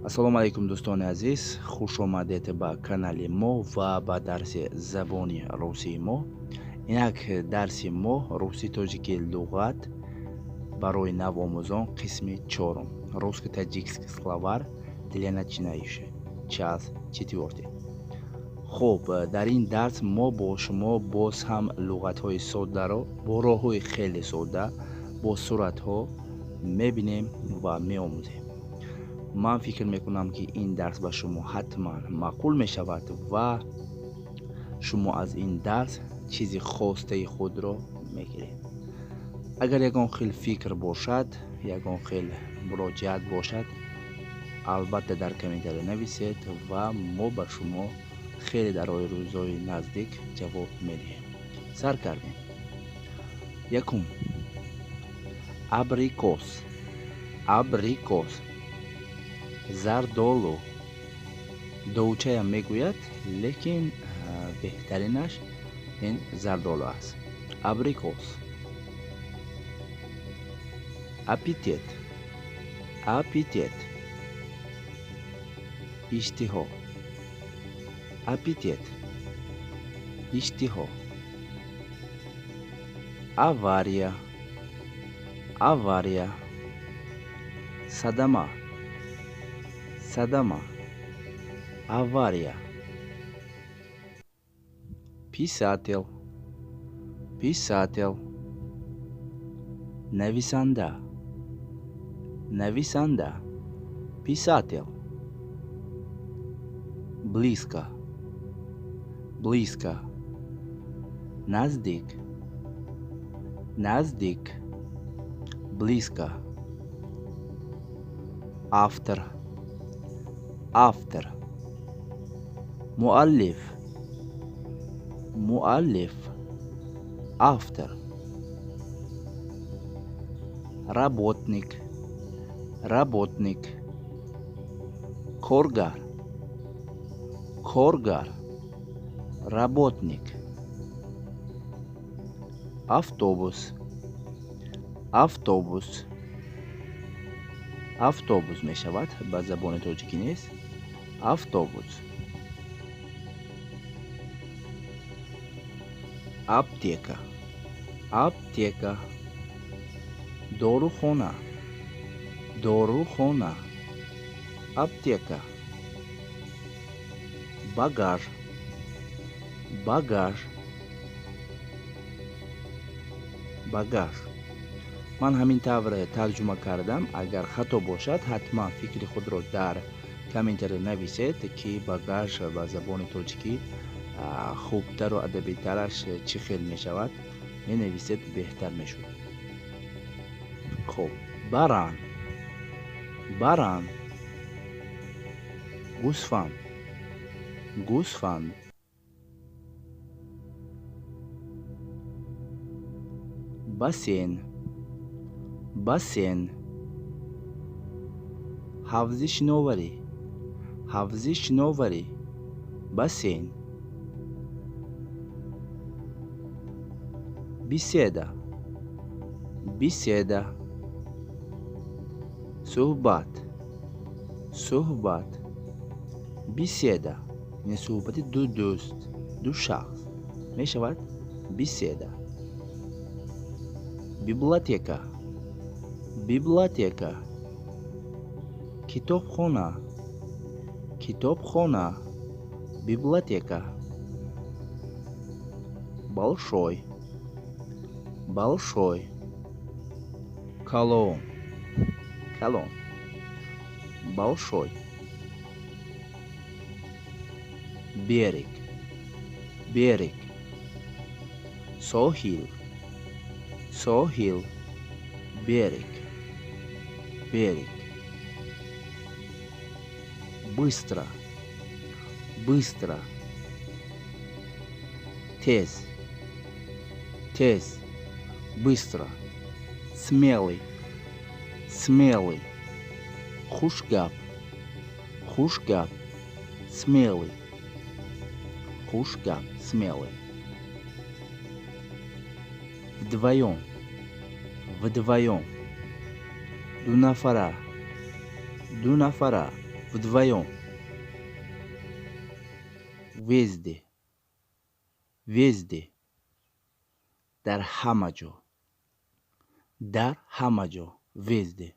Ассалому алайкум, дӯстони азиз, хуш омадед ба канали мо ва ба дарси забони русии мо. Инак дарси мо русӣ тоҷикӣ луғат барои навомӯзон, қисми чорум, русско-таджикский словарь для начинающих, часть четвёртый. Хуб, дар ин дарс мо бо шумо боз ҳам луғатҳои соддаро бо роҳҳои хеле содда, бо суратҳо мебинем ва меомӯзем. Ман фикр мекунам, ки ин дарс ба шумо ҳатман маъқул мешавад ва шумо аз ин дарс чизи хостаи худро мегиред. Агар ягон хел фикр бошад, ягон хел муроҷиат бошад, албатта дар комментария нависед ва мо ба шумо хеле дар рӯзҳои наздик ҷавоб медиҳем. Сар кардем. Якум: абрикос, абрикос, зардолу, довчаям мегӯяд, лекин беҳтаринаш ин зардолу аст, абрикос. Аппетит, аппетит, иштиҳо, аппетит, иштиҳо. Авария, авария, садама, садама, авария. Писатель, писатель, нависанда, нависанда, писатель. Близко, близко, наздик, наздик, близко. Автор, автор, муаллиф, муаллиф, автор. Работник, работник, коргар, коргар, работник. Автобус, автобус, автобус мешавад, ба забони тоҷикӣ нест, автобус. Аптека, аптека, дорухона, дорухона, аптека. Багаж, багаж, багаж. Ман ҳамин тавр тарҷума кардам. Агар хато бошад, ҳатман фикри худро дар комментария нависед, ки багаж ба забони тоҷикӣ хубтару адабитараш чӣ хел мешавад, менависед, беҳтар мешуд. Хуб, баран, баран, гӯсфанд, гӯсфанд. Бассейн, бассейн, ҳавзи шиноварӣ, ҳавзи шиноварӣ, бассейн. Беседа, беседа, суҳбат, суҳбат, беседа, яъне суҳбати ду дӯст, ду шахс мешавад беседа. Библиотека, библиотека, китобхона, китобхона, библиотека. Большой, большой, калон, калон, большой. Берег, берег, соҳил, соҳил, берег, берег. Быстро, быстро, тез, тез, быстро. Смелый, смелый, хушгап, хушгап, смелый, хушгап, смелый. Вдвоем, Вдвоём, дунафара, дунафара, вдвоём. Везде, везде, дар ҳама ҷо, дар ҳама ҷо, везде.